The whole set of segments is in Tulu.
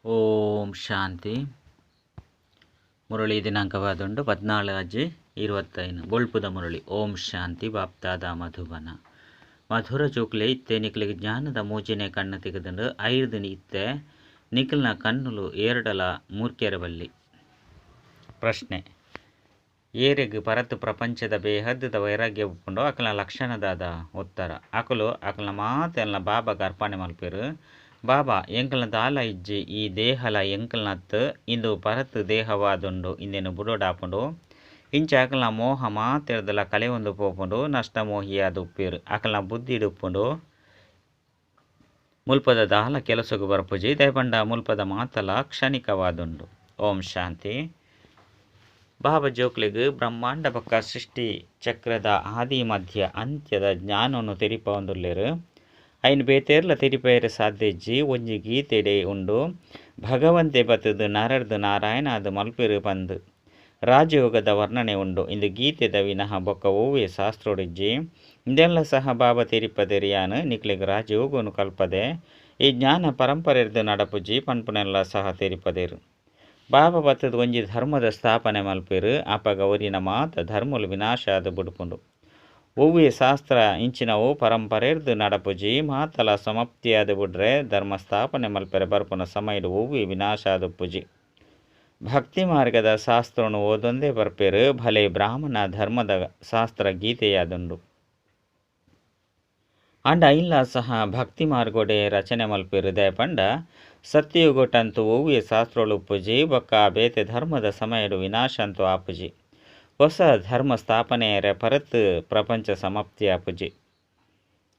ಓಂ ಶಾಂತಿ. ಮುರಳಿ ದಿನಾಂಕವಾದುಂಡು 14/5/25. ಬೊಳ್ಪುದ ಮುರಳಿ. ಓಂ ಶಾಂತಿ. ಬಾಪ್ದಾದ ಮಧುಬನ. ಮಧುರ ಜೋಕ್ಲೆ ಇತ್ತೆ ನಿಕ್ಲೆಗ್ ಜ್ಞಾನದ ಮೂಜನೆ ಕಣ್ಣು ತೆಗೆದುಂಡು. ಐರ್ದು ಇತ್ತೆ ನಿಖಲ್ನ ಕಣ್ಣುಲು ಏರ್ಡಲ ಮೂರ್ಖೆರ ಬಲ್ಲಿ. ಪ್ರಶ್ನೆ: ಏರೆಗ್ ಪರತ್ ಪ್ರಪಂಚದ ಬೇಹದ್ದ ವೈರಾಗ್ಯ ಉಪ್ಪುಂಡೋ ಅಕಲ್ನ ಲಕ್ಷಣದಾದ? ಉತ್ತರ: ಅಕುಲು ಅಕಲ್ನ ಮಾತೆಲ್ನ ಬಾಬಾಗ ಅರ್ಪಣೆ ಮಲ್ಪೆರು. ಬಾಬಾ ಎಂಕಲ್ನ ದಾಲ ಇಜ್ಜಿ, ಈ ದೇಹಲ ಎಂಕಲ್ನತ್, ಇಂದು ಪರತ್ ದೇಹವಾದುಂಡು, ಇಂದೆನು ಬುಡೋಡಾಪುಂಡು. ಇಂಚ ಅಕಲ್ನ ಮೋಹ ಮಾತೆರ್ದಲ ಕಲೆಯೊಂದು ಪೋಪುಂಡು. ನಷ್ಟ ಮೋಹಿಯಾದ ಉಪ್ಪೇರು ಅಕಲ್ನ ಬುದ್ಧಿಡ್ ಉಪ್ಪುಂಡು. ಮುಲ್ಪದ ದಾಲ ಕೆಲಸಗು ಬರ್ಪುಜಿ, ದಯಪಂಡ ಮುಲ್ಪದ ಮಾತಲ ಕ್ಷಣಿಕವಾದುಂಡು. ಓಂ ಶಾಂತಿ. ಬಾಬಾ ಜೋಕ್ಲೆಗ್ ಬ್ರಹ್ಮಾಂಡ ಬೊಕ್ಕ ಸೃಷ್ಟಿ ಚಕ್ರದ ಆದಿ ಮಧ್ಯ ಅಂತ್ಯದ ಜ್ಞಾನವನ್ನು ತೆರಿಪವೊಂದುಲ್ಲೆರ್. ಐನ್ ಬೇತೇರ್ಲ ತೆರಿಪೆರೆ ಸಾಧ್ಯ ಇಜ್ಜಿ. ಒಂಜಿ ಗೀತೆಡೆ ಉಂಡು, ಭಗವಂತೆ ಬತ್ತದು ನರರ್ದು ನಾರಾಯಣಾದ್ ಮಲ್ಪೆರು ಪಂದ್ ರಾಜಯೋಗದ ವರ್ಣನೆ ಉಂಡು. ಇಂದು ಗೀತೆದ ವಿನಃ ಬೊಕ್ಕ ಒವ್ವೆ ಶಾಸ್ತ್ರೋಡಿಜ್ಜಿ. ಇಂದೆಲ್ಲ ಸಹ ಬಾಬಾ ತೆರಿಪದೆರ್ ಯಾನ್ ನಿಕ್ಲೆಗ್ ರಾಜಯೋಗನು ಕಲ್ಪದೆ. ಈ ಜ್ಞಾನ ಪರಂಪರೆರ್ದ್ ನಡಪುಜಿ ಪನ್ಪುನೆಲ್ಲ ಸಹ ತೆರಿಪದೆರ್. ಬಾಬಾ ಬತ್ತದು ಒಂಜಿ ಧರ್ಮದ ಸ್ಥಾಪನೆ ಮಲ್ಪೆರು. ಅಪಗ ಒರಿನ ಮಾತ ಧರ್ಮಲು ವಿನಾಶ ಆದ್ ಬುಡ್ಪುಂಡು. ಒವ್ವೆ ಶಾಸ್ತ್ರ ಇಂಚಿನವು ಪರಂಪರೆರ್ದ್ ನಡಪುಜಿ. ಮಾತಲ ಸಮಾಪ್ತಿಯಾದ್ ಬುಡ್ರೆ. ಧರ್ಮ ಸ್ಥಾಪನೆ ಮಲ್ಪೆರೆ ಬರ್ಪುನ ಸಮಯಡ್ ಒವ್ವೆ ವಿನಾಶ ಆದುಪ್ಪುಜಿ. ಭಕ್ತಿ ಮಾರ್ಗದ ಶಾಸ್ತ್ರನು ಓದೊಂದೇ ಬರ್ಪೆರು. ಭಲೆ ಬ್ರಾಹ್ಮಣ ಧರ್ಮದ ಶಾಸ್ತ್ರ ಗೀತೆಯಾದುಂಡು. ಆಂಡ ಐನ್ಲ ಸಹ ಭಕ್ತಿ ಮಾರ್ಗೋಡೆ ರಚನೆ ಮಲ್ಪೆರು. ದಯಪಂಡ ಸತ್ಯಯುಗಟಂತೂ ಒವ್ವೆ ಶಾಸ್ತ್ರಗಳು ಉಪ್ಪುಜಿ. ಬೊಕ್ಕ ಬೇತೆ ಧರ್ಮದ ಸಮಯಡ್ ವಿನಾಶ ಅಂತೂ ಆಪುಜಿ. ಹೊಸ ಧರ್ಮ ಸ್ಥಾಪನೆಯರೆ ಪರತ್ ಪ್ರಪಂಚ ಸಮಾಪ್ತಿ ಆಪುಜಿ.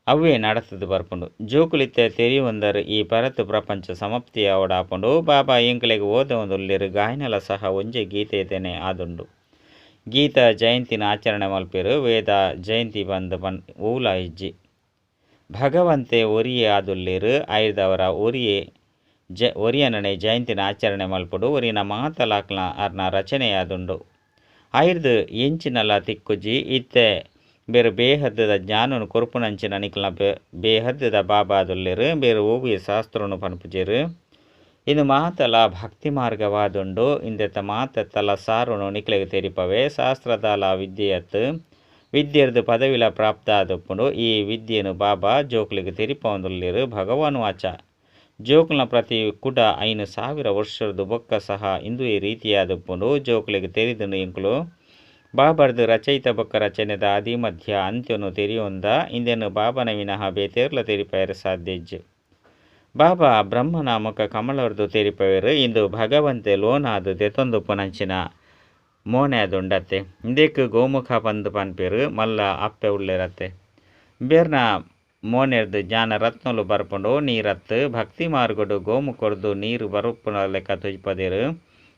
ಅವ್ವೇ ನಡತದು ಬರ್ಪುಂಡು. ಜೋಕುಲಿತ್ತೆ ತೆರಿಯೊಂದರ್ ಈ ಪರತ್ ಪ್ರಪಂಚ ಸಮಾಪ್ತಿ ಆವಡಾಪುಂಡು. ಬಾಬಾ ಎಂಕ್ಲೆಗ್ ಓದೊಂದುಲ್ಲೆರ್. ಗಾಯನಲ ಸಹ ಒಂಜೆ ಗೀತೆದನೆ ಆದುಂಡು. ಗೀತಾ ಜಯಂತಿನ ಆಚರಣೆ ಮಲ್ಪೆರು. ವೇದ ಜಯಂತಿ ಬಂದ್ ಪನ್ ಓಲ ಇಜ್ಜಿ. ಭಗವಂತೆ ಒರಿಯೇ ಆದುಲ್ಲೆರ್. ಐರ್ದವರ ಒರಿಯೇ ಒರಿಯನನೆ ಜಯಂತಿನ ಆಚರಣೆ ಮಲ್ಪುಡು. ಒರಿನ ಮಾತಲಾಕ್ಲ ಅರ್ನ ರಚನೆಯಾದುಂಡು. ಐರ್ದ್ ಎಂಚಿನಲ ತಿಕ್ಕುಜಿ. ಇತ್ತೆ ಬೇರು ಬೇಹದ್ದದ ಜ್ಞಾನನು ಕೊರ್ಪುನಂಚಿನ ನಿಕ್ಲ್ನ ಬೇಹದ್ದದ ಬಾಬಾದುಲ್ಲೆರ್. ಬೇರು ಒವ್ವೆ ಶಾಸ್ತ್ರನು ಪನ್ಪುಜೆರ್. ಇಂದು ಮಾತಲ ಭಕ್ತಿ ಮಾರ್ಗವಾದುಂಡು. ಇಂದೆತ ಮಾತೆತ್ತಲ ಸಾರುನು ನಿಕ್ಲೆಗ್ ತೆರಿಪವೆ. ಶಾಸ್ತ್ರದಾಲ ವಿದ್ಯೆಯತ್ ವಿದ್ಯೆರ್ದ್ ಪದವಿಲ ಪ್ರಾಪ್ತ ಆದುಪ್ಪುಂಡು. ಈ ವಿದ್ಯೆನು ಬಾಬಾ ಜೋಕ್ಲೆಗ್ ತೆರಿಪವೊಂದುಲ್ಲೆರ್. ಭಗವಾನ್ ವಾಚ ಜೋಕ್ಲ್ನ ಪ್ರತಿ ಕುಡ 5000 ವರ್ಷರ್ದು ಬೊಕ್ಕ ಸಹ ಇಂದುವೆ ರೀತಿಯಾದುಪ್ಪುಂಡು. ಜೋಕ್ಲೆಗ್ ತೆರಿದುಂಡು ಎಂಕುಲು ಬಾಬಾರ್ದು ರಚಯಿತ ಬೊಕ್ಕ ರಚನೆದ ಆದಿ ಮಧ್ಯ ಅಂತ್ಯನು ತೆರಿಯೊಂದ. ಇಂದೆನು ಬಾಬನ ವಿನಃ ಬೇತೇರ್ಲ ತೆರಿಪೆರೆ ಸಾಧ್ಯ ಇಜ್ಜಿ. ಬಾಬಾ ಬ್ರಹ್ಮನ ಮುಖ ಕಮಲರ್ದು ತೆರಿಪವೆರು. ಇಂದು ಭಗವಂತೆ ಲೋನಾದ್ ದೆತೊಂದುಪ್ಪುನಂಚಿನ ಮೋನೆ ಆದುಂಡತ್ತೆ. ಇಂದೆಕ್ ಗೋಮುಖ ಪಂದ್ ಪನ್ಪೆರು. ಮಲ್ಲ ಅಪ್ಪೆ ಉಲ್ಲೆರತ್ತೆ. ಬೇರ್ನ ಮೋನೆರ್ದು ಜ್ಞಾನ ರತ್ನಲು ಬರ್ಪುಂಡು, ನೀರತ್. ಭಕ್ತಿ ಮಾರ್ಗಡು ಗೋಮುಖರ್ದು ನೀರು ಬರುಪ್ಪುನ ಲೆಕ್ಕ ತೋಜಿಪದೆರ್.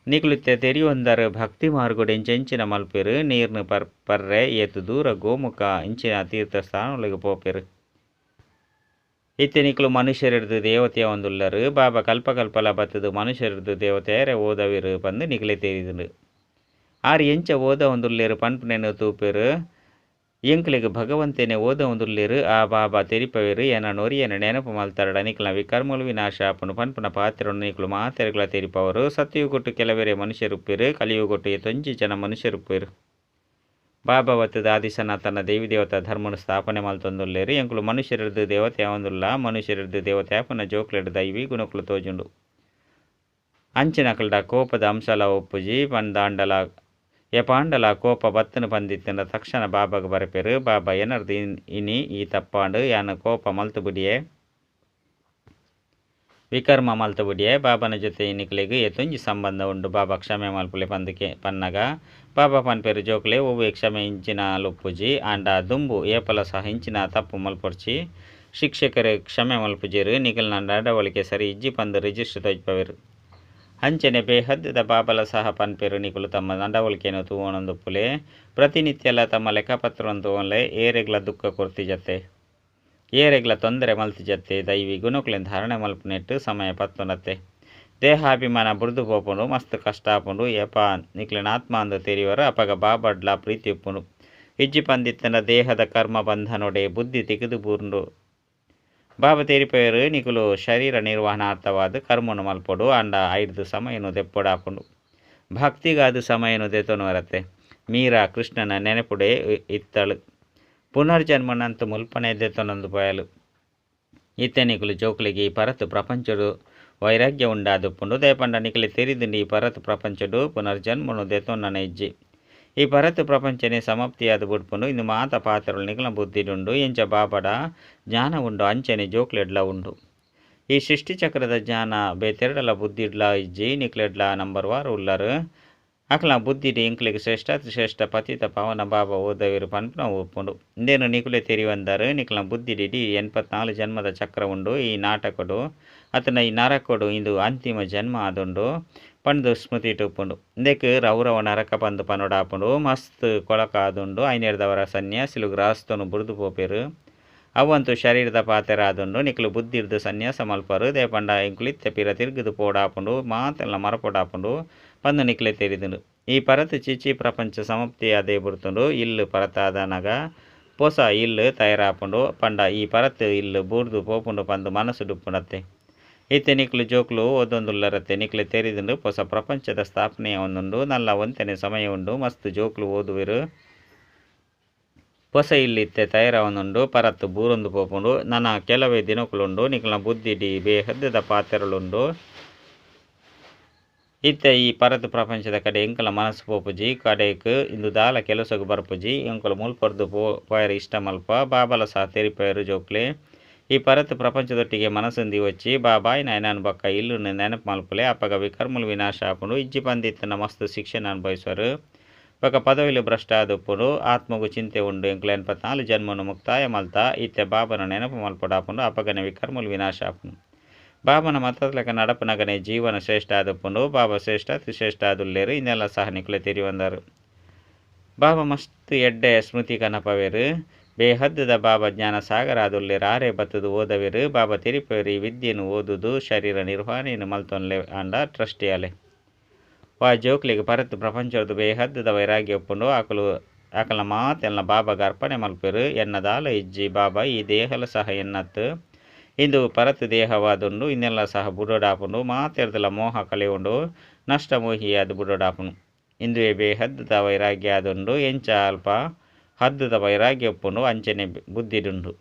ನಿಕುಲಿತ್ತೆ ತೆರಿಯೊಂದರ್ ಭಕ್ತಿ ಮಾರ್ಗಡು ಎಂಚೆಂಚಿನ ಮಲ್ಪೆರು. ನೀರ್ನ ಪರ್ರೆ ಏತ್ ದೂರ ಗೋಮುಖ ಇಂಚಿನ ತೀರ್ಥ ಸ್ಥಾನಗಳಿಗೆ ಪೋಪೆರು. ಇತ್ತೆ ನಿಕುಲು ಮನುಷ್ಯರೆರ್ದು ದೇವತೆಯ ಒಂದುಲ್ಲರು. ಬಾಬಾ ಕಲ್ಪ ಕಲ್ಪಲ ಬತ್ತದು ಮನುಷ್ಯರೆರ್ದು ದೇವತೆಯರೆ ಓದವಿರು ಪಂದು ನಿಕಲೆ ತೆರಿದುಂಡು. ಆರ್ ಎಂಚ ಓದ ಒಂದುಲ್ಲೆರು ಪನ್ಪುನೆನು ತೂಪೆರು. ಎಂಕ್ಲೆಗ್ ಭಗವಂತನೇ ಓದ ಒಂದುಲ್ಲೆರು. ಆ ಬಾಬಾ ತೆರಿಪವೆರು ಎನ ನೊರಿಯನ ನೆನಪು ಮಲ್ತರಡ ನಿಕ್ಲ್ನ ವಿಕರ್ಮಲು ವಿನಾಶ ಆಪುಂಡು ಪನ್ಪುನ ಪಾತ್ರನು ನಿಕುಲು ಮಾತೆರ್ಗ್ಲ ತೆರಿಪವರು. ಸತ್ಯಯುಗೊಟ್ಟು ಕೆಲವರೇ ಮನುಷ್ಯರುಪ್ಪೆರು. ಕಲಿಯುಗೊಟ್ಟು ಏತೊಂಜಿ ಜನ ಮನುಷ್ಯರುಪ್ಪೆರು. ಬಾಬಾ ಬತ್ತದ ಆದಿ ಸನಾತನ ದೇವಿ ದೇವತಾ ಧರ್ಮನು ಸ್ಥಾಪನೆ ಮಲ್ತೊಂದುಲ್ಲೆರು. ಎಂಕುಲು ಮನುಷ್ಯರೆರ್ದು ದೇವತೆ ಆವೊಂದುಲ್ಲ. ಮನುಷ್ಯರೆರ್ದು ದೇವತೆ ಆಪುನ ಜೋಕ್ಲೆಡ್ ದೈವಿ ಗುಣಕುಲು ತೋಜುಂಡು. ಅಂಚಿನಕಲ್ಡ ಕೋಪದ ಅಂಶಲ ಒಪ್ಪುಜಿ. ಪಂದಾಂಡಲ ಏಪಾಂಡಲ ಕೋಪ ಬತ್ತನ ಪಂದಿತ್ತಿನ ತಕ್ಷಣ ಬಾಬಾಗ ಬರಪೆರು. ಬಾಬಾ ಎನರ್ದು ಇನಿ ಈ ತಪ್ಪಾಂಡು, ಯಾನ್ ಕೋಪ ಮಲ್ತು ಬಿಡಿಯೆ, ವಿಕರ್ಮ ಮಲ್ತು ಬಿಡಿಯೆ. ಬಾಬನ ಜೊತೆ ನಿಕ್ಲೆಗ್ ಏತೊಂಜಿ ಸಂಬಂಧ ಉಂಡು. ಬಾಬಾ ಕ್ಷಮೆ ಮಲ್ಪುಲೆ ಪಂದಕ್ಕೆ ಪನ್ನಗ ಬಾಬಾ ಪನ್ಪೆರು, ಜೋಕ್ಲೆ ಒವ್ವೆ ಕ್ಷಮೆ ಇಂಚಿನ ಲುಪ್ಪುಜಿ. ಆಂಡ ದುಂಬು ಏಪಲ ಸಹ ಇಂಚಿನ ತಪ್ಪು ಮಲ್ಪೊಡ್ಚಿ. ಶಿಕ್ಷಕರು ಕ್ಷಮೆ ಮಲ್ಪುಜೆರು. ನಿಕಲ್ನ ನಡವಳಿಕೆ ಸರಿ ಇಜ್ಜಿ ಪಂದು ರಿಜಿಸ್ಟರ್ ತೋಜ್ಪವೆರು. ಅಂಚನೆ ಬೇಹದ್ದದ ಬಾಬಲ ಸಹ ಪನ್ಪೆರು, ನಿಕುಲು ತಮ್ಮ ನಡವಳಿಕೆಯನ್ನು ತೂವೊಣಂದುಪ್ಪುಲೆ. ಪ್ರತಿನಿತ್ಯಲ ತಮ್ಮ ಲೆಕ್ಕಪತ್ರವನ್ನು ತೂವೊನ್ಲೆ. ಏರೆಗ್ಲ ದುಃಖ ಕೊರ್ತಿಜತ್ತೆ, ಏರೆಗ್ಲ ತೊಂದರೆ ಮಲ್ತಿಜತ್ತೆ. ದೈವಿ ಗುಣಕುಲೆನ್ ಧಾರಣೆ ಮಲ್ಪುನೆಟ್ಟು ಸಮಯ ಪತ್ತುನತ್ತೆ. ದೇಹಾಭಿಮಾನ ಬುಡ್ದು ಪೋಪುಂಡು, ಮಸ್ತ್ ಕಷ್ಟ ಆಪುಂಡು. ಏಪ ನಿಕ್ಲೆನ ಆತ್ಮ ಅಂದು ತೆರಿಯವರು ಅಪಗ ಬಾಬಡ್ಲ ಪ್ರೀತಿ ಉಪ್ಪುಂಡು. ಇಜ್ಜಿ ಪಂದಿತ್ತನ ದೇಹದ ಕರ್ಮ ಬಂಧನೊಡೆ ಬುದ್ಧಿ ತೆಗೆದು ಬೂರ್ಂಡು. ಬಾಬಾ ತೇರಿಪೇರು ನಿಕುಲು ಶರೀರ ನಿರ್ವಹಣಾರ್ಥವಾದ ಕರ್ಮನು ಮಲ್ಪೊಡು ಅಂಡ ಐದು ಸಮಯನು ದೆಪ್ಪೊಡಾಪುಂಡು ಭಕ್ತಿಗಾದ ಸಮಯನು ದೆತೊನುವರತ್ತೆ ಮೀರಾ ಕೃಷ್ಣನ ನೆನಪುಡೆ ಇತ್ತಳು ಪುನರ್ಜನ್ಮನಂತ ಮುಲ್ಪನೆ ದೆತೊನೊಂದು ಪೋಯಲು ಇತ್ತೆ ನಿಕುಲು ಜೋಕ್ಲಿಗೆ ಈ ಪರತು ಪ್ರಪಂಚಡು ವೈರಾಗ್ಯ ಉಂಡಾದುಪ್ಪುಂಡು ದಯಪಂಡ ನಿಕಲೆ ತೆರಿದುಂಡು ಈ ಪರತು ಪ್ರಪಂಚಡು ಪುನರ್ಜನ್ಮನು ದೆತೊನ್ನನ ಇಜ್ಜಿ ಈ ಪರತು ಪ್ರಪಂಚನೇ ಸಮಾಪ್ತಿಯಾದ ಬುಡ್ಪುಂಡು ಇಂದು ಮಾತ ಪಾತ್ರಗಳು ನಿಕಲ ಬುದ್ಧಿಡುಂಡು ಎಂಚ ಬಾಬಡ ಜ್ಞಾನ ಉಂಡು ಅಂಚನೆ ಜೋಕ್ಲೆಡ್ಲ ಉಂಡು ಈ ಸೃಷ್ಟಿಚಕ್ರದ ಜ್ಞಾನ ಬೇತೆರಡಲ ಬುದ್ಧಿಡ್ಲ ಇಜ್ಜಿ ನಿಕ್ಲೆಡ್ಲ ನಂಬರ್ ವಾರು ಉಲ್ಲರು ಅಕ್ಲ ಬುದ್ಧಿಡಿ ಇಂಕ್ಲಿಗೆ ಶ್ರೇಷ್ಠ ಶ್ರೇಷ್ಠ ಪತಿತ ಪವನ ಬಾಬಾ ಓದವಿರು ಪನ್ಪುನ ಉಪ್ಪುಂಡು ಇಂದೇನು ನಿಕುಲೆ ತೆರಿವಂದರು ನಿಕ್ಲ ಬುದ್ಧಿಡಿಡಿ 84 ಜನ್ಮದ ಚಕ್ರ ಉಂಡು ಈ ನಾಟಕಡು ಅತನ ಈ ನರಕಡು ಇಂದು ಅಂತಿಮ ಜನ್ಮ ಆದುಂಡು ಪಂದು ಸ್ಮೃತಿ ಉಪ್ಪುಂಡು ಇಂದಕ್ಕೆ ರೌರವ ನರಕ ಪಂದು ಪನೊಡಾಪುಂಡು ಮಸ್ತ್ ಕೊಳಕ ಆದುಂಡು ಐನೇರ್ದವರ ಸನ್ಯಾಸಿಲು ಗ್ರಾಸ್ತನು ಬುರಿದು ಪೋಪೆರು ಅವಂತು ಶರೀರದ ಪಾತೆರ ಆದುಂಡು ನಿಕ್ಲು ಬುದ್ಧಿರ್ದು ಸನ್ಯಾಸ ಮಲ್ಪರು ದೇಪಂಡ ಇಂಕುಲಿತ್ತೆ ಪಿರ ತಿರುಗಿದು ಪೋಡಾಪುಂಡು ಮಾತೆಲ್ಲ ಮರಪೋಡಾಪುಂಡು ಪಂದು ನಿಕ್ಲೆ ತೆರಿದುಂಡು ಈ ಪರತು ಚಿಚಿ ಪ್ರಪಂಚ ಸಮಾಪ್ತಿ ಅದೇ ಬುಡ್ತುಂಡು ಇಲ್ಲು ಪರತಾದನಗ ಪೊಸ ಇಲ್ಲು ತಯಾರಾಪುಂಡು ಪಂಡ ಈ ಪರತು ಇಲ್ಲು ಬೂರ್ದು ಪೋಪುಂಡು ಪಂದು ಮನಸ್ಸು ಡುಪ್ಪುಂಡತ್ತೆ ಇತ್ತೆ ನಿಕ್ಲು ಜೋಕ್ಲು ಓದೊಂದುಲ್ಲರತ್ತೆ ನಿಕ್ಲೆ ತೆರಿದುಂಡು ಹೊಸ ಪ್ರಪಂಚದ ಸ್ಥಾಪನೆಯ ಒಂದುಂಡು ನಲ್ಲ ಒಂತನೆ ಸಮಯ ಉಂಡು ಮಸ್ತ್ ಜೋಕ್ಲು ಓದುವಿರು ಹೊಸ ಇಲ್ಲಿತ್ತೆ ತಯಾರವನುಂಡು ಪರತ್ತು ಬೂರೊಂದು ಪೋಪುಂಡು ನನ್ನ ಕೆಲವೇ ದಿನಕುಲುಂಡು ನಿಕ್ಲ ಬುದ್ಧಿಡಿ ಬೇಹದ್ದದ ಪಾತ್ರలుಂಡು ಇತ್ತೆ ಈ ಪರತು ಪ್ರಪಂಚದ ಕಡೆ ಎಂಕಲ ಮನಸ್ಸು ಪೋಪುಜಿ ಕಡೆಕ್ ಇಂದು ದಾಲ ಕೆಲಸಕ್ಕೆ ಬರ್ಪುಜಿ ಎಂಕಲ ಮುಲ್ಪರ್ದು ಪೋಯರು ಇಷ್ಟ ಮಲ್ಪ ಬಾಬಲ ಸಹ ತೆರಿಪೋಯರು ಜೋಕ್ಲೆ ಈ ಪರತು ಪ್ರಪಂಚದೊಟ್ಟಿಗೆ ಮನಸ್ಸೊಂದಿ వచ్చి ಬಾబాಯ್ ನಾಯನಾನ್ ಬಕ್ಕ ಇಲ್ಲು ನೆನಪು ಮಲ್ಪಲೆ ಅಪ್ಪಗ ವಿಕರ್ಮುಲು ವಿನಾಶ ಆಪುಂಡು ಇಜ್ಜಿ ಪಂದಿತ್ತನ ಮಸ್ತ್ ಶಿಕ್ಷಣ ಅನುಭವಿಸುವರು ಬೊಕ ಪದವಿಲು ಭ್ರಷ್ಟ ಆದುಪ್ಪುಂಡು ಆತ್ಮಗು ಚಿಂತೆ ಉಂಡು ಎಂಕುಲು 84 ಜನ್ಮನು ಮುಕ್ತಾಯ ಮಲ್ತ ಇತ್ತೆ ಬಾಬನ ನೆನಪು ಮಲ್ಪಡಾಪುಂಡು ಅಪಗನೆ ವಿಕರ್ಮುಲು ವಿನಾಶ ಆಪುಂಡು ಬಾಬನ ಮತದ ನಡಪನಗನೆ ಜೀವನ ಶ್ರೇಷ್ಠ ಆದುಪ್ಪುಂಡು ಬಾಬಾ ಶ್ರೇಷ್ಠ ಅತಿಶ್ರೇಷ್ಠ ಆದುಲ್ಲೇರು ಇನ್ನೆಲ್ಲ ಸಹ ನಿಕುಲೆ ತೆರಿವಂದರು ಬಾಬಾ ಮಸ್ತ್ ಎಡ್ಡೆ ಸ್ಮೃತಿ ಕನಪವೇರು ಬೇಹದ್ದದ ಬಾಬಾ ಜ್ಞಾನ ಸಾಗರ ಆದುಲ್ಲೇರು ಆರೆ ಬತ್ತದು ಓದವೇರು ಬಾಬಾ ತೆರಿಪೇರು ಈ ವಿದ್ಯೆಯನ್ನು ಓದುದು ಶರೀರ ನಿರ್ವಹಣೆಯನ್ನು ಮಲ್ತೊನ್ಲೆ ಅಂಡ ಟ್ರಸ್ಟಿಯಾಲೆ ವಾ ಜೋಕ್ಲಿಗೆ ಪರತು ಪ್ರಪಂಚದ ಬೇಹದ್ದದ ವೈರಾಗ್ಯ ಒಪ್ಪುಂಡು ಆಕಲು ಆಕಲ ಮಾತೆಲ್ಲ ಬಾಬಾಗ ಅರ್ಪಣೆ ಮಲ್ಪೇರು ಎನ್ನದಾಲ ಇಜ್ಜಿ ಬಾಬಾ ಈ ದೇಹಲ ಸಹ ಎನ್ನತ್ತು ಇಂದು ಪರತು ದೇಹವಾದುಂಡು ಇನ್ನೆಲ್ಲ ಸಹ ಬುಡೋಡಾಪುಂಡು ಮಾತೆರ್ದಲ ಮೋಹ ಕಳೆಯುಂಡು ನಷ್ಟ ಮೋಹಿಯಾದ ಬುಡೋಡಾಪುಂಡು ಇಂದುವೆ ಬೇಹದ್ದದ ವೈರಾಗ್ಯ ಆದುಂಡು ಎಂಚ ಅಲ್ಪ ಹದ್ದದ ವೈರಾಗ್ಯ ಒಪ್ಪುಂಡು ಅಂಚನೆ ಬುದ್ಧಿಡುಂಡು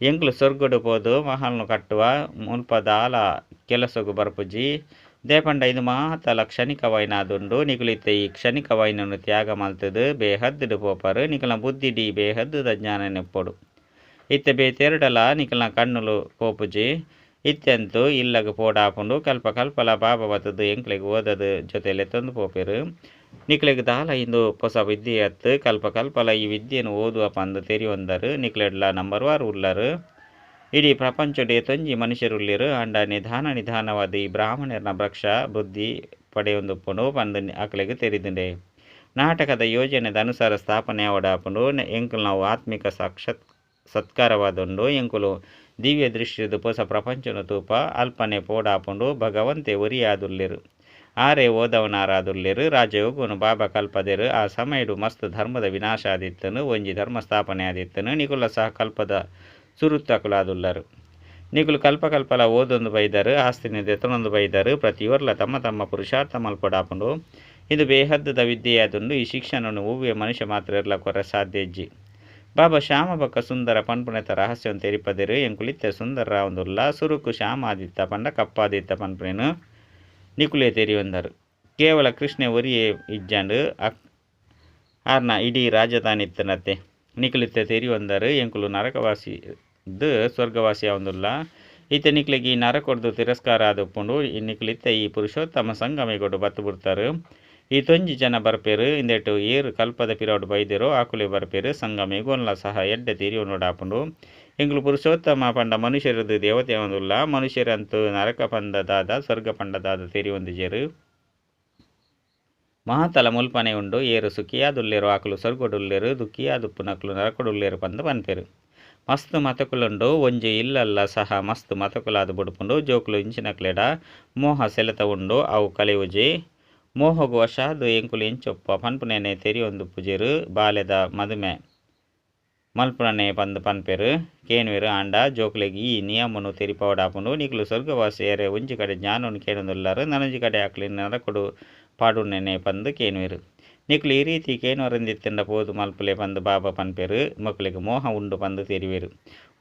ಎಂಕ್ಲು ಸ್ವರ್ಗಡು ಪೋದು ಮಹಲ್ನು ಕಟ್ಟುವ ಮುಲ್ಪದಾಲ ಕೆಲಸಗು ಬರ್ಪುಜಿ ದೇಪಂಡ ಇದು ಮಾತಲ ಕ್ಷಣಿಕವೈನಾದುಂಡು ನಿಕುಲಿತ್ತೆ ಈ ಕ್ಷಣಿಕವೈನನ್ನು ತ್ಯಾಗ ಮಲ್ತದು ಬೇಹದ್ದುಡು ಪೋಪರು ನಿಕಲ ಬುದ್ಧಿಡಿ ಬೇಹದ್ದುದ ಜ್ಞಾನ ನೆಪ್ಪೊಡು ಇತ್ತೆ ಬೇತೆರಡಲ ನಿಕಲ ಕಣ್ಣುಲು ಪೋಪುಜಿ ಇತ್ತೆಂತು ಇಲ್ಲಗ ಪೋಡಾಪುಂಡು ಕಲ್ಪ ಕಲ್ಪಲ ಬಾಬಾ ಬತ್ತದು ಎಂಕ್ಲೆಗ್ ಓದದು ಜೊತೆಲೆ ತಂದು ಪೋಪೆರು ನಿಕ್ಲೆಗ್ ದಾಲ ಇಂದು ಹೊಸ ವಿದ್ಯೆ ಅತ್ತು ಕಲ್ಪ ಕಲ್ಪಲ ಈ ವಿದ್ಯೆಯನ್ನು ಓದುವ ಪಂದು ತೆರಿಯೊಂದರು ನಿಕ್ಲೆಡ್ಲ ನಂಬರ್ ವಾರು ಉಲ್ಲರು ಇಡೀ ಪ್ರಪಂಚಡೆ ತೊಂಜಿ ಮನುಷ್ಯರುಳ್ಳಿರು ಅಂಡ ನಿಧಾನ ನಿಧಾನವಾದ ಈ ಬ್ರಾಹ್ಮಣರನ ಭ್ರಕ್ಷ ಬುದ್ಧಿ ಪಡೆಯೊಂದುಪ್ಪುಂಡು ಪಂದು ಅಕ್ಲೆಗ್ ತೆರಿದುಂಡೆ ನಾಟಕದ ಯೋಜನೆದ ಅನುಸಾರ ಸ್ಥಾಪನೆ ಆವಡಾಪುಂಡು ಎಂಕುಲು ನಾವು ಆತ್ಮಿಕ ಸಾಕ್ಷಾತ್ ಸತ್ಕಾರವಾದುಂಡು ಎಂಕುಲು ದಿವ್ಯ ದೃಷ್ಟಿದ ಹೊಸ ಪ್ರಪಂಚನ ತೂಪ ಅಲ್ಪನೆ ಪೋಡಾಪುಂಡು ಭಗವಂತೆ ಒರಿಯಾದುಲ್ಲೆರು ಆರೆ ಓದವನಾರಾದುಲ್ಲೆರು ರಾಜಯೋಗನು ಬಾಬಾ ಕಲ್ಪದೆರು ಆ ಸಮಯಡು ಮಸ್ತ್ ಧರ್ಮದ ವಿನಾಶ ಆದಿತ್ತನು ಒಂಜಿ ಧರ್ಮ ಸ್ಥಾಪನೆ ಆದಿತ್ತನು ನಿಕುಲ ಸಹ ಕಲ್ಪದ ಸುರುತ್ತಕುಲಾದುಲ್ಲರು ನಿಕುಲು ಕಲ್ಪ ಕಲ್ಪಲ ಓದೊಂದು ಬೈದರು ಆಸ್ತಿನ ದೆತನೊಂದು ಬೈದರು ಪ್ರತಿಯೊರ್ಲ ತಮ್ಮ ತಮ್ಮ ಪುರುಷಾರ್ಥ ಮಲ್ಪಡಾಪುಂಡು ಇದು ಬೇಹದ್ದದ ವಿದ್ಯೆಯಾದುಂಡು ಈ ಶಿಕ್ಷಣವನ್ನು ಹೂವಿಯ ಮನುಷ್ಯ ಮಾತ್ರ ಇರ್ಲ ಕೊರ ಸಾಧ್ಯ ಇಜ್ಜಿ ಬಾಬಾ ಶ್ಯಾಮ ಬಕ್ಕ ಸುಂದರ ಪನ್ಪುನೆತ ರಹಸ್ಯವನ್ನು ತೆರಿಪದಿರು ಎಂಕುಲಿತ್ತೆ ಸುಂದರ ಒಂದುಲ್ಲ ಸುರುಕು ಶ್ಯಾಮ ಆದಿತ್ತ ಪಂಡ ಕಪ್ಪಾದಿತ್ತ ಪನ್ಪುನೇನು ನಿಕುಲೆ ತೆರಿಯೊಂದರು ಕೇವಲ ಕೃಷ್ಣೆ ಒರಿಯೇ ಇಜ್ಜಾಂಡು ಆರ್ನ ಇಡೀ ರಾಜಧಾನಿ ಇತ್ತನತ್ತೆ ನಿಕುಲಿತ್ತೆ ತೆರಿಯೊಂದರು ಎಂಕುಲು ನರಕವಾಸಿ ಸ್ವರ್ಗವಾಸಿ ಒಂದುಲ್ಲ ಈತ ನಿಕ್ಲಿಗೆ ಈ ನರಕೊಡ್ದು ತಿರಸ್ಕಾರ ಆದಪ್ಪುಂಡು ಈ ನಿಕ್ಲಿತ್ತೆ ಈ ಪುರುಷೋತ್ತಮ ಸಂಗಮಿಗೊಡು ಬತ್ತು ಬಿಡ್ತಾರೆ ಈ ತೊಂಜಿ ಜನ ಬರ್ಪೇರು ಇಂದೆಟು ಏರು ಕಲ್ಪದ ಪಿರೋಡು ಬೈದಿರೋ ಆಕುಲೆ ಬರ್ಪೇರು ಸಂಗಮಿಗೊನ್ಲ ಸಹ ಎಡ್ಡೆ ತೆರಿಯೊಂಡು ಎಂಕುಲು ಪುರುಷೋತ್ತಮ ಪಂಡ ಮನುಷ್ಯರದು ದೇವತೆ ಒಂದುಲ್ಲ ಮನುಷ್ಯರಂತೂ ನರಕ ಪಂದದಾದ ಸ್ವರ್ಗ ಪಂಡದಾದ ತೆರಿಯೊಂದಿಜೇರು ಮಹಾತಲ ಮುಲ್ಪನೆ ಉಂಡು ಏರು ಸುಖಿಯಾದುಲ್ಲೇರು ಆಕಲು ಸ್ವರ್ಗಡುಲ್ಲೇರು ದುಃಖಿಯಾದುಪ್ಪುನಕ್ಲು ನರಕೊಡುಲ್ಲೇರು ಪಂದು ಪನ್ಪೇರು ಮಸ್ತ್ ಮತಕುಲುಂಡು ಒಂಜಿ ಇಲ್ಲಲ್ಲ ಸಹ ಮಸ್ತ್ ಮತಕುಲಾದ ಬುಡುಪುಂಡು ಜೋಕುಲು ಇಂಚಿನಕ್ಲೆಡ ಮೋಹ ಸೆಲೆತ ಉಂಡು ಅವು ಕಲಿಯುಜಿ ಮೋಹಗು ವಶಾದು ಎಂಕುಲು ಎಂಚೊಪ್ಪ ಪನ್ಪುನೇನೆ ತೆರಿಯೊಂದು ಪುಜೆರು ಬಾಲ್ಯದ ಮದುಮೆ ಮಲ್ಪುನನೆ ಪಂದ್ ಪನ್ಪೆರ್ ಕೇನುವೆರ್ ಆಂಡ ಜೋಕುಲೆಗ್ ಈ ನಿಯಮೊನು ತೆರಿಪಾವೊಡಾಪುಂಡು. ನಿಕುಲು ಸ್ವರ್ಗವಾಸಿಯೆರೆ ಒಂಜಿ ಕಡೆ ಜ್ಞಾನೊನು ಕೇನೊಂದುಲ್ಲರ್ ನನೊಂಜಿ ಕಡೆ ಅಕ್ಲೆನ್ ನರಕೊಡು ಪಾಡುನೆನೆ ಪಂದ್ ಕೇನುವೆರ್. ನಿಕುಲು ಈ ರೀತಿ ಕೇನುವರಂದಿತ್ತ್ಂಡ ಪೋದು ಮಲ್ಪುಲೆ ಪಂದ್ ಬಾಬಾ ಪನ್ಪೆರ್. ಮೊಕ್ಲೆಗ್ ಮೋಹ ಉಂಡು ಪಂದ್ ತೆರಿವೆರ್.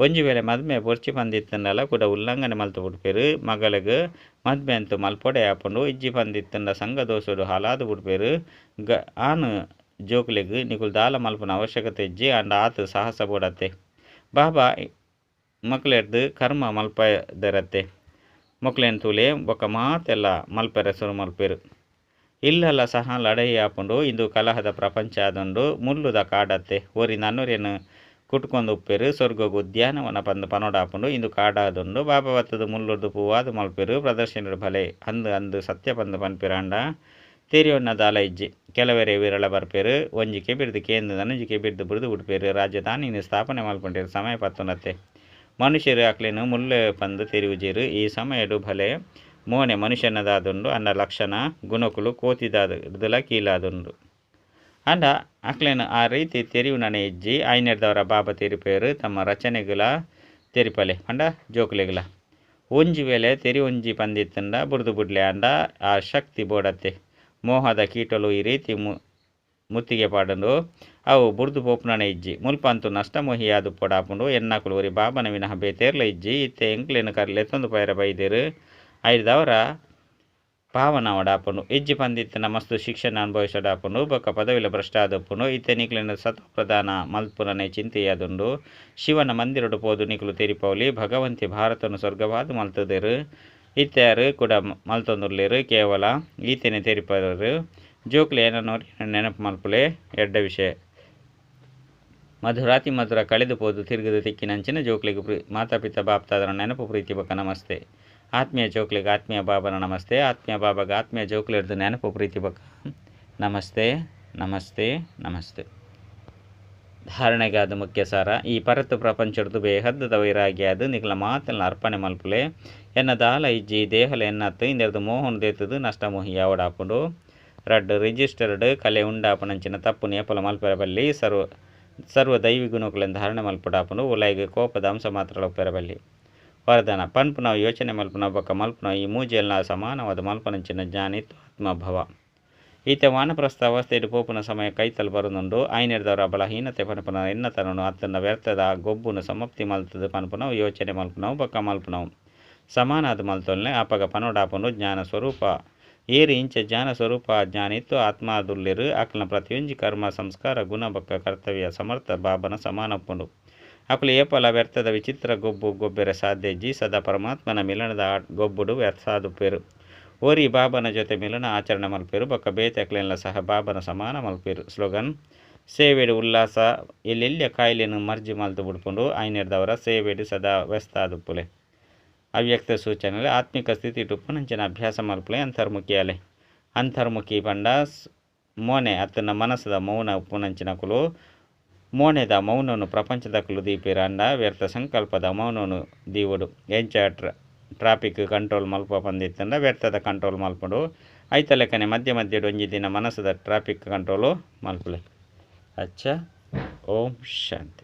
ಒಂಜಿ ವೇಳೆ ಮದ್ಮೆ ಬೊರ್ಚಿ ಪಂದಿತ್ತ್ಂಡಲ ಕುಡ ಉಲ್ಲಂಘನೆ ಮಲ್ತ್ ಬುಡ್ಪೆರ್. ಮಗಲೆಗ್ ಮದ್ಮೆ ಅಂತೂ ಮಲ್ಪೊಡೇ ಆಪುಂಡು. ಇಜ್ಜಿ ಪಂದಿತ್ತ್ಂಡ ಸಂಘ ದೋಷಡ್ ಹಾಲಾದ್ ಬುಡ್ಪೆರ್. ಆನ್ ಜೋಕುಲೆಗ್ ನಿಕುಲು ದಾಲ ಮಲ್ಪುನ ಅವಶ್ಯಕತೆ ಇಜ್ಜಿ ಆಂಡ ಆತ್ ಸಾಹಸ ಬೋಡತ್ತೆ. ಬಾಬಾ ಮೊಕ್ಲೆರ್ದ್ ಕರ್ಮ ಮಲ್ಪದೆರತ್ತೆ. ಮೊಕ್ಲೆನ್ ತೂಲೆ ಬೊಕ್ಕ ಮಾತೆಲ್ಲ ಮಲ್ಪೆರೆ ಸುರು ಮಲ್ಪುವೆರ್. ಇಲ್ಲಲ ಸಹ ಲಡಾಯಿ ಆಪುಂಡು. ಇಂದು ಕಲಹದ ಪ್ರಪಂಚ ಆದುಂಡು. ಮುಳ್ಳುದ ಕಾಡತ್ತೆ. ಒರಿ ನನೊರಿಯನ್ ಕುಟ್ಕೊಂದು ಉಪ್ಪೆರ್. ಸ್ವರ್ಗಗ್ ಉದ್ಯಾನವನ ಪಂದ್ ಪನೊಡಾಪುಂಡು. ಇಂದು ಕಾಡಾದುಂಡು. ಬಾಬಾ ಬತ್ತುದು ಮುಳ್ಳುರ್ದು ಪೂವಾದ್ ಮಲ್ಪುವೆರ್. ಪ್ರದರ್ಶನಡ್ ಭಲೆ ಅಂದ್ ಅಂದ್ ಸತ್ಯ ಪಂದ್ ಪನ್ಪೆರ್ ಆಂಡ ತೆರಿಯೊನ್ನ ದಾಲ ಇಜ್ಜಿ. ಕೆಲವೆರೆ ವಿರಳ ಬರ್ಪೆರ್. ಒಂಜಿ ಕೆಬಿರ್ದ್ ಕೇಂದ್ ನನೊಂಜಿ ಕೆಬಿರ್ದ್ ಬುಡ್ದು ಬುಡ್ಪೆರ್. ರಾಜಧಾನಿನ್ ಸ್ಥಾಪನೆ ಮಲ್ಪುಂಡೆರ್ ಸಮಯ ಪತ್ತುನತ್ತೆ. ಮನುಷ್ಯರು ಅಕ್ಲೆನ್ ಮುಳ್ಳು ಪಂದ್ ತೆರಿಯುಜೆರ್. ಈ ಸಮಯಡ್ ಭಲೆ ಮೋನೆ ಮನುಷ್ಯನದಾದುಂಡು ಆಂಡ ಲಕ್ಷಣ ಗುಣಕುಲು ಕೋತಿದಾದುಲ ಕೀಲಾದುಂಡು. ಆಂಡ ಅಕ್ಲೆನ್ ಆ ರೀತಿ ತೆರಿಯುನನೆ ಇಜ್ಜಿ. ಆಯಿನೆಡ್ದಾವರ ಬಾಬಾ ತೆರಿಪೆರ್ ತಮ್ಮ ರಚನೆಗಳ ತೆರಿಪಲೆ ಪಂಡ ಜೋಕುಲೆಗಳ. ಒಂಜಿ ವೇಳೆ ತೆರಿಯೊಂಜಿ ಪಂದಿತ್ತಂಡ ಬುಡ್ದು ಬುಡ್ಲೆ ಆಂಡ ಆ ಶಕ್ತಿ ಬೋಡತ್ತೆ. ಮೋಹದ ಕೀಟಲು ಈ ರೀತಿ ಮುತ್ತಿಗೆ ಪಾಡುಂಡು. ಅವು ಬುಡ್ದು ಪೋಪುನನೆ ಇಜ್ಜಿ. ಮುಲ್ಪ ಅಂತೂ ನಷ್ಟಮೋಹಿಯಾದ್ ಪೊಡಾಪುಂಡು. ಎನ್ನಕುಲು ಒರಿ ಬಾಬನ ವಿನಃ ಬೇತೇರ್ಲ ಇಜ್ಜಿ. ಇತ್ತೆ ಎಂಕ್ಲೆನ್ ಲೆತ್ತೊಂದು ಪೋಯೆರೆ ಬೈದೆರ್. ಐಡ್ದಾವರ ಪಾವನ ಆವಡಾಪುಂಡು. ಇಜ್ಜಿ ಪಂದಿತ್ತಂಡ ಮಸ್ತ್ ಶಿಕ್ಷಣ ಅನುಭವಿಸೋಡಾಪುಂಡು. ಬೊಕ್ಕ ಪದವಿಲ ಭ್ರಷ್ಟ ಆದುಪ್ಪುಂಡು. ಇತ್ತೆ ನಿಕ್ಲೆನ ಸತ್ವಪ್ರಧಾನ ಮಲ್ಪುನನೆ ಚಿಂತೆಯಾದುಂಡು. ಶಿವನ ಮಂದಿರಡ್ ಪೋದು ನಿಕುಲು ತೆರಿಪಾವೊಲಿ. ಭಗವಂತೆ ಭಾರತನು ಸ್ವರ್ಗವಾದ ಮಲ್ತುದೆರ್. ಇತ್ತೆ ಆರ್ ಕೂಡ ಮಲ್ತೊಂದುಲ್ಲೆರ್. ಕೇವಲ ಈತೆನೆ ತೆರಿಪಾವೆರ್. ಜೋಕುಲೆ ಏನನ್ನ ನೆನಪು ಮಲ್ಪುಲೆ ಎಡ್ಡೆ ವಿಷಯ. ಮಧುರಾತಿ ಮಧುರ ಕಳೆದು ಪೋದು ತಿರುಗದ ತಿಕ್ಕಿನಂಚಿನ ಜೋಕ್ಲೆಗ್ ಮಾತಾಪಿತಾ ಬಾಪ್ತಾದರ ನೆನಪು ಪ್ರೀತಿ ಬೊಕ್ಕ ನಮಸ್ತೆ. ಆತ್ಮೀಯ ಜೋಕ್ಲೆಗ್ ಆತ್ಮೀಯ ಬಾಬನ ನಮಸ್ತೆ. ಆತ್ಮೀಯ ಬಾಬಾಗ ಆತ್ಮೀಯ ಜೋಕ್ಲೆರ್ದ್ ನೆನಪು ಪ್ರೀತಿ ಬೊಕ್ಕ ನಮಸ್ತೆ ನಮಸ್ತೆ ನಮಸ್ತೆ. ಧಾರಣೆಗಾದ ಮುಖ್ಯ ಸಾರ ಈ ಪರತ್ ಪ್ರಪಂಚಡ್ದು ಬೇಹದ್ದದ ವೈರಾಗ್ಯಾದ ನಿಕಲ ಮಾತೆಲ್ಲ ಅರ್ಪಣೆ ಮಲ್ಪುಲೆ. ಎನ್ನ ದಾಲ ಇಜ್ಜಿ ದೇಹಲ ಎನ್ನತ್ತು ಇಂದೆರ್ದ್ ಮೋಹನ್ ದೇತದು ನಷ್ಟ ಮೋಹಿ ಯಾವಡಾಪುಂಡು. ರಡ್ಡ್ ರಿಜಿಸ್ಟರ್ಡ್ ಕಲೆ ಉಂಡಾಪುನಂಚಿನ ತಪ್ಪು ನೇಪಲ ಮಲ್ಪೆರೆ ಬಲ್ಲಿ. ಸರ್ವ ಸರ್ವ ದೈವಿ ಗುಣಕುಲೆನ್ ಧಾರಣೆ ಮಲ್ಪುಡಾಪುಂಡು. ಉಲಾಯಿಗ್ ಕೋಪದ ಅಂಶ ಮಾತ್ರ ಉಪ್ಪೆರೆ ಬಲ್ಲಿ. ವರದಾನ ಪನ್ಪುನವು ಯೋಚನೆ ಮಲ್ಪುನವು ಬೊಕ್ಕ ಮಲ್ಪುನವು ಈ ಮೂಜೆಲ್ನ ಸಮಾನವಾದ ಮಲ್ಪನಂಚಿನ ಜ್ಞಾನಿತ್ವ ಆತ್ಮಭವ. ಈತೆ ವಾನಪ್ರಸ್ಥ ಅವಸ್ಥೆಡ್ ಪೋಪುನ ಸಮಯ ಕೈತಲ್ ಬರೊಂದುಂಡು. ಆಯಿನೆಡ್ದಾವರ ಬಲಹೀನತೆ ಪನ್ಪುನ ಎನ್ನತನನು ಅತ್ತಂಡ ವ್ಯರ್ಥದ ಗೊಬ್ಬುನು ಸಮಾಪ್ತಿ ಮಲ್ತದು ಪನ್ಪುನವು ಯೋಚನೆ ಮಲ್ಪುನವು ಬೊಕ್ಕ ಮಲ್ಪುನವು ಸಮಾನಾದ ಮಲ್ತೊಲ್ನೆ. ಆಪಗ ಪನೊಡಾಪುಂಡು ಜ್ಞಾನ ಸ್ವರೂಪ. ಏರು ಇಂಚ ಜ್ಞಾನ ಸ್ವರೂಪ ಜ್ಞಾನಿತ್ವ ಆತ್ಮಾದುಲ್ಲೆರ್. ಅಕ್ಲ್ನ ಪ್ರತಿಯೊಂಜಿ ಕರ್ಮ ಸಂಸ್ಕಾರ ಗುಣ ಬೊಕ್ಕ ಕರ್ತವ್ಯ ಸಮರ್ಥ ಬಾಬನ ಸಮಾನ ಉಪ್ಪುಂಡು. ಅಕುಲು ಏಪಲ ವ್ಯರ್ಥದ ವಿಚಿತ್ರ ಗೊಬ್ಬು ಗೊಬ್ಬೆರೆ ಸಾಧ್ಯ ಇಜ್ಜಿ. ಸದಾ ಪರಮಾತ್ಮನ ಮಿಲನದ ಗೊಬ್ಬುಡು ವ್ಯರ್ಥಾದುಪ್ಪೆರ್. ಒರಿ ಬಾಬನ ಜೊತೆ ಮಿಲನ ಆಚರಣೆ ಮಲ್ಪೆರ್ ಬೊಕ್ಕ ಬೇತೆ ಅಕ್ಲೆನ್ಲ ಸಹ ಬಾಬನ ಸಮಾನ ಮಲ್ಪೆರ್. ಸ್ಲೋಗನ್ ಸೇವೆಡ್ ಉಲ್ಲಾಸ ಎಲ್ಲೆಲ್ಯ ಕಾಯಿಲೆನ್ ಮರ್ಜಿ ಮಲ್ತು ಬುಡ್ಪುಂಡು. ಆಯಿನೆಡ್ದಾವರ ಸೇವೆಡ್ ಸದಾ ವ್ಯಸ್ತಾದುಪ್ಪುಲೆ. ಅವ್ಯಕ್ತ ಸೂಚನೆಲು ಆತ್ಮಿಕ ಸ್ಥಿತಿ ಉಪ್ಪುನಂಚಿನ ಅಭ್ಯಾಸ ಮಲ್ಪುಲೆ. ಅಂತರ್ಮುಖಿಯಾಲೆ. ಅಂತರ್ಮುಖಿ ಪಂಡ ಮೋನೆ ಅತ್ತಂಡ ಮನಸ್ಸದ ಮೌನ ಉಪ್ಪುನಂಚಿನಕುಲು. ಮೋನೆದ ಮೌನನು ಪ್ರಪಂಚದಕುಲು ದೀಪೆರ್. ಆಂಡ ವ್ಯರ್ಥ ಸಂಕಲ್ಪದ ಮೌನನು ದೀವೊಡು. ಎಂಚ ಟ್ರಾಫಿಕ್ ಕಂಟ್ರೋಲ್ ಮಲ್ಪ ಪಂದಿತ್ತಂಡ ವ್ಯರ್ಥದ ಕಂಟ್ರೋಲ್ ಮಲ್ಪುಂಡು. ಐತ ಲೆಕ್ಕನೆ ಮಧ್ಯ ಮಧ್ಯಡ್ ಒಂಜಿ ದಿನ ಮನಸ್ಸದ ಟ್ರಾಫಿಕ್ ಕಂಟ್ರೋಲು ಮಲ್ಪುಲೆ. ಅಚ್ಚ ಓಂ ಶಾಂತಿ.